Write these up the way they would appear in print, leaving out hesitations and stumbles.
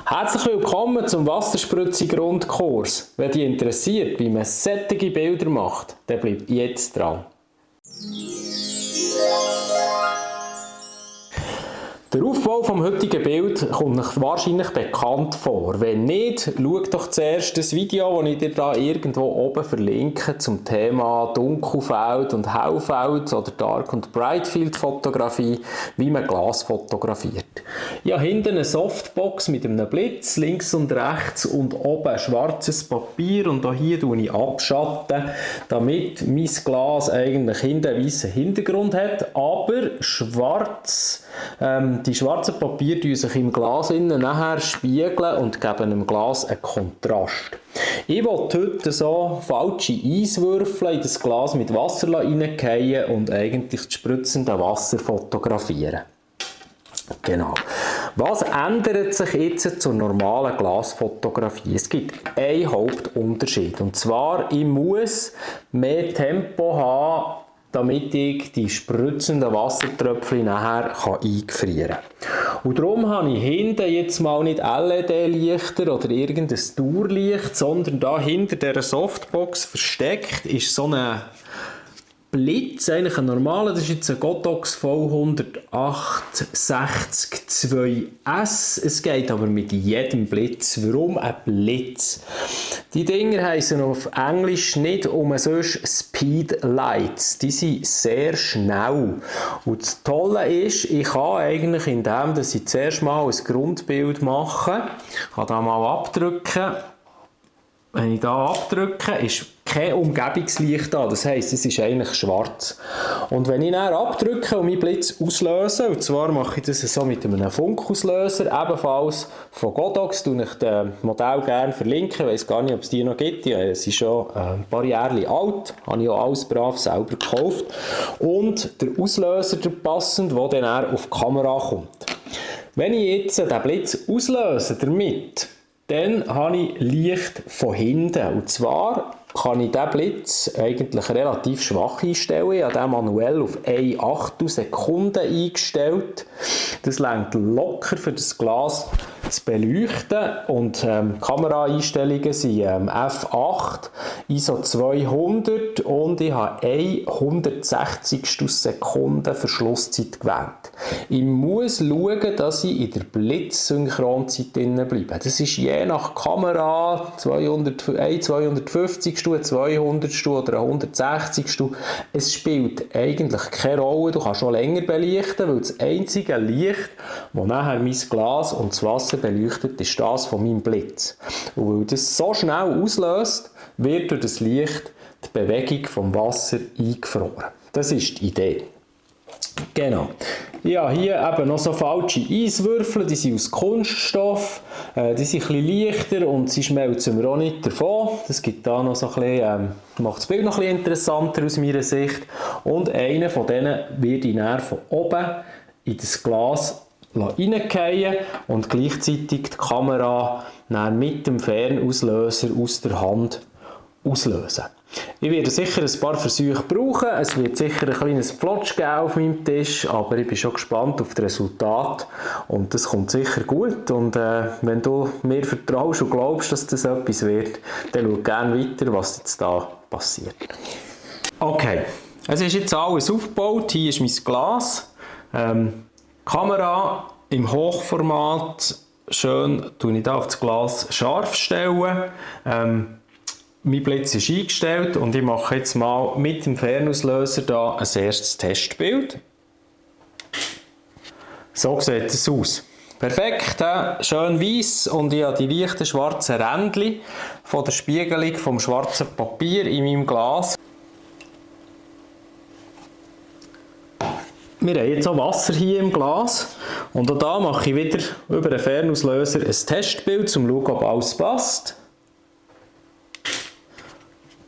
Herzlich willkommen zum Wasserspritzung-Grundkurs. Wenn dich interessiert, wie man solche Bilder macht, dann bleib jetzt dran. Der Aufbau vom heutigen Bild kommt euch wahrscheinlich bekannt vor. Wenn nicht, schau doch zuerst das Video, das ich dir da irgendwo oben verlinke zum Thema Dunkelfeld und Hellfeld oder Dark- und Brightfield-Fotografie, wie man Glas fotografiert. Ich habe hinten eine Softbox mit einem Blitz, links und rechts und oben schwarzes Papier und hier tue ich abschatten, damit mein Glas eigentlich hinten einen weißen Hintergrund hat, aber schwarz. Die schwarzen Papiere spiegeln sich im Glas nachher spiegeln und geben dem Glas einen Kontrast. Ich will heute so falsche Eiswürfel in das Glas mit Wasser reingehen und eigentlich das spritzende Wasser fotografieren. Genau. Was ändert sich jetzt zur normalen Glasfotografie? Es gibt einen Hauptunterschied. Und zwar, ich muss mehr Tempo haben, damit ich die spritzenden Wassertröpfchen nachher einfrieren kann. Und darum habe ich hinten jetzt mal nicht LED-Lichter oder irgendein Dauerlicht, sondern da hinter dieser Softbox versteckt ist so ein Blitz, eigentlich ein normaler, das ist jetzt ein Godox V108-62S. Es geht aber mit jedem Blitz. Warum ein Blitz? Die Dinger heissen auf Englisch nicht umsonst Speed Lights. Die sind sehr schnell. Und das Tolle ist, ich kann eigentlich, indem ich zuerst mal ein Grundbild mache, kann da mal abdrücken. Wenn ich da abdrücke, ist kein Umgebungslicht da. Das heisst, es ist eigentlich schwarz. Und wenn ich dann abdrücke und meinen Blitz auslöse, und zwar mache ich das so mit einem Funkauslöser, ebenfalls von Godox, verlinke ich das Modell gerne verlinken. Ich weiss gar nicht, ob es die noch gibt. Es ist schon ein paar Jahre alt. Habe ich auch alles brav selber gekauft. Und der Auslöser, der passend, der dann auf die Kamera kommt. Wenn ich jetzt den Blitz auslöse damit, dann habe ich Licht von hinten. Und zwar kann ich diesen Blitz eigentlich relativ schwach einstellen. Ich habe den manuell auf 1/8 Sekunde eingestellt. Das reicht locker für das Glas zu beleuchten. Und Kameraeinstellungen sind f8, ISO 200 und ich habe 1/160 Sekunde Verschlusszeit gewählt. Ich muss schauen, dass ich in der Blitzsynchronzeit bleibe. Das ist je nach Kamera 250. 200. oder 160. Es spielt eigentlich keine Rolle, du kannst schon länger belichten, weil das einzige Licht, das nachher mein Glas und das Wasser beleuchtet, ist das von meinem Blitz. Und weil das so schnell auslöst, wird durch das Licht die Bewegung vom Wasser eingefroren. Das ist die Idee. Genau. Ja, hier eben noch so falsche Eiswürfel, die sind aus Kunststoff, die sind ein bisschen leichter und sie schmelzen mir auch nicht davon. Das gibt da noch so ein bisschen, macht das Bild noch ein bisschen interessanter aus meiner Sicht. Und einer von denen wird ich dann von oben in das Glas reingehen und gleichzeitig die Kamera dann mit dem Fernauslöser aus der Hand auslösen. Ich werde sicher ein paar Versuche brauchen, es wird sicher ein kleines Pflotsch geben auf meinem Tisch, aber ich bin schon gespannt auf das Resultat und das kommt sicher gut und wenn du mir vertraust und glaubst, dass das etwas wird, dann schau gerne weiter, was jetzt da passiert. Okay, es ist jetzt alles aufgebaut, hier ist mein Glas, Kamera im Hochformat, schön tue ich da auf das Glas scharf stellen. Mein Blitz ist eingestellt und ich mache jetzt mal mit dem Fernauslöser da ein erstes Testbild. So sieht es aus. Perfekt, schön weiss und ich habe die leichten schwarzen Rändchen von der Spiegelung vom schwarzen Papier in meinem Glas. Wir haben jetzt auch Wasser hier im Glas und auch da mache ich wieder über den Fernauslöser ein Testbild, um zu schauen, ob alles passt.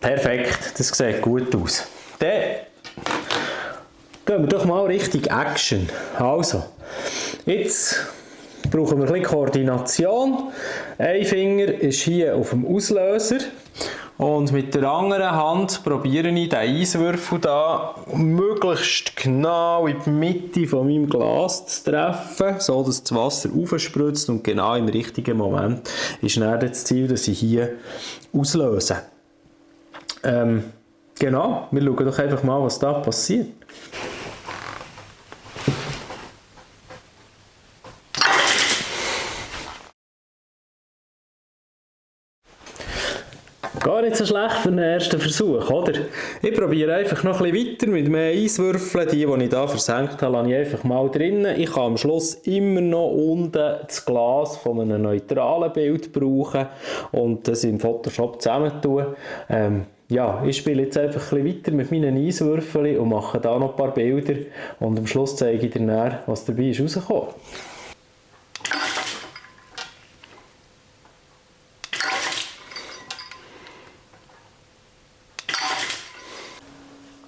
Perfekt, das sieht gut aus. Dann gehen wir doch mal Richtung Action. Also, jetzt brauchen wir ein bisschen Koordination. Ein Finger ist hier auf dem Auslöser Und mit der anderen Hand probiere ich den Eiswürfel da möglichst genau in die Mitte von meinem Glas zu treffen, so dass das Wasser aufspritzt und genau im richtigen Moment ist dann das Ziel, dass ich hier auslöse. Genau, wir schauen doch einfach mal, was da passiert. Gar nicht so schlecht für einen ersten Versuch, oder? Ich probiere einfach noch ein bisschen weiter mit mehr Eiswürfeln. Die ich hier versenkt habe, lasse ich einfach mal drinnen. Ich kann am Schluss immer noch unten das Glas von einem neutralen Bild brauchen und das im Photoshop zusammentun. Ja, ich spiele jetzt einfach ein bisschen weiter mit meinen Eiswürfeln und mache da noch ein paar Bilder und am Schluss zeige ich dir dann, was dabei ist rausgekommen.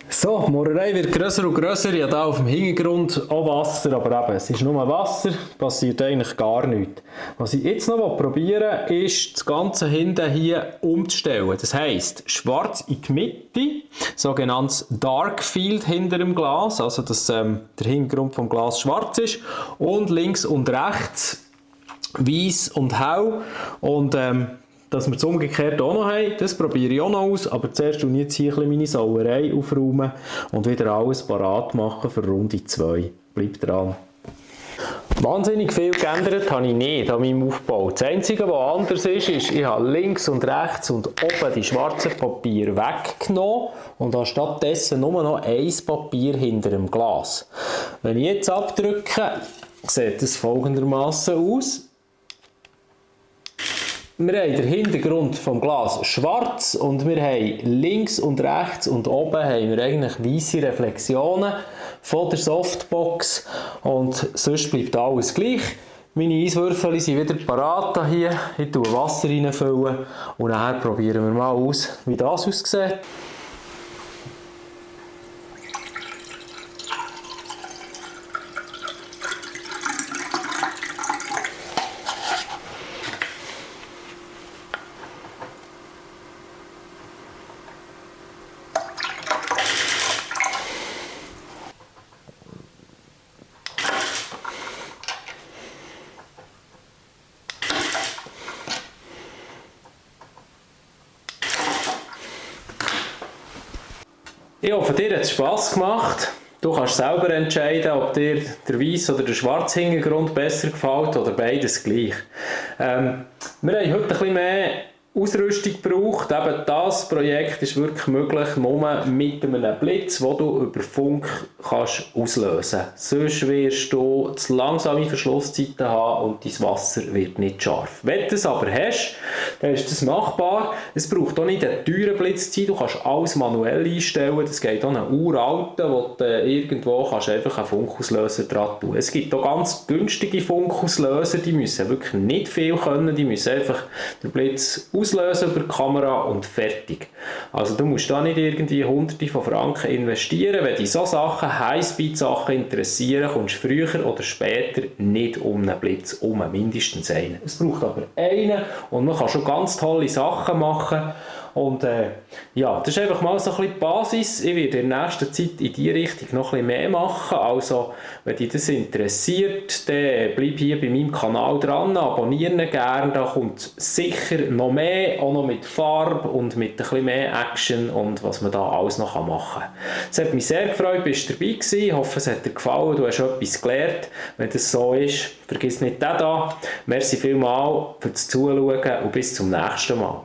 So, die Mohrerei wird grösser und grösser. Ich habe hier auf dem Hintergrund auch Wasser, aber eben, es ist nur Wasser, passiert eigentlich gar nichts. Was ich jetzt noch probieren will, ist das Ganze hinten hier umzustellen. Das heisst, schwarz in die Mitte, sogenanntes Dark Field hinter dem Glas, also dass der Hintergrund vom Glas schwarz ist, und links und rechts weiß und hell. Und dass wir das umgekehrt auch noch haben, das probiere ich auch noch aus, aber zuerst tue ich jetzt hier ein bisschen meine Sauerei aufräumen und wieder alles parat machen für Runde 2. Bleibt dran. Wahnsinnig viel geändert habe ich nicht an meinem Aufbau. Das Einzige, was anders ist, ich habe links und rechts und oben die schwarzen Papiere weggenommen und habe stattdessen nur noch ein Papier hinter dem Glas. Wenn ich jetzt abdrücke, sieht es folgendermaßen aus. Wir haben den Hintergrund vom Glas schwarz und wir haben links und rechts und oben haben wir eigentlich weiße Reflexionen von der Softbox und sonst bleibt alles gleich. Meine Eiswürfel sind wieder parat hier. Ich tue Wasser reinfüllen und nachher probieren wir mal aus, wie das aussieht. Ich hoffe, dir hat es Spass gemacht. Du kannst selber entscheiden, ob dir der weiße oder der schwarze Hintergrund besser gefällt oder beides gleich. Wir haben heute ein bisschen mehr Ausrüstung gebraucht. Eben das Projekt ist wirklich möglich nur mit einem Blitz, den du über Funk kannst auslösen kannst. Sonst wirst du zu langsame Verschlusszeiten haben und dein Wasser wird nicht scharf. Wenn du das aber hast, dann ist das machbar. Es braucht auch nicht einen teuren Blitz zu sein. Du kannst alles manuell einstellen. Das geht auch einen uralten, wo du irgendwo kannst einfach einen Funkauslöser dran tun. Es gibt auch ganz günstige Funkauslöser, die müssen wirklich nicht viel können. Die müssen einfach den Blitz auslösen über die Kamera und fertig. Also du musst da nicht irgendwie Hunderte von Franken investieren. Wenn dich so Sachen, Highspeed-Sachen interessieren, kommst du früher oder später nicht um einen Blitz um, mindestens einen. Es braucht aber einen und man kann schon ganz tolle Sachen machen. Und ja, das ist einfach mal so ein bisschen die Basis. Ich werde in der nächsten Zeit in diese Richtung noch ein bisschen mehr machen. Also, wenn dich das interessiert, dann bleib hier bei meinem Kanal dran, abonnieren gerne. Da kommt sicher noch mehr, auch noch mit Farbe und mit ein bisschen mehr Action und was man da alles noch machen kann. Es hat mich sehr gefreut, bist du dabei gewesen. Ich hoffe, es hat dir gefallen, du hast etwas gelernt. Wenn das so ist, vergiss nicht den da. Merci vielmals fürs Zuschauen und bis zum nächsten Mal.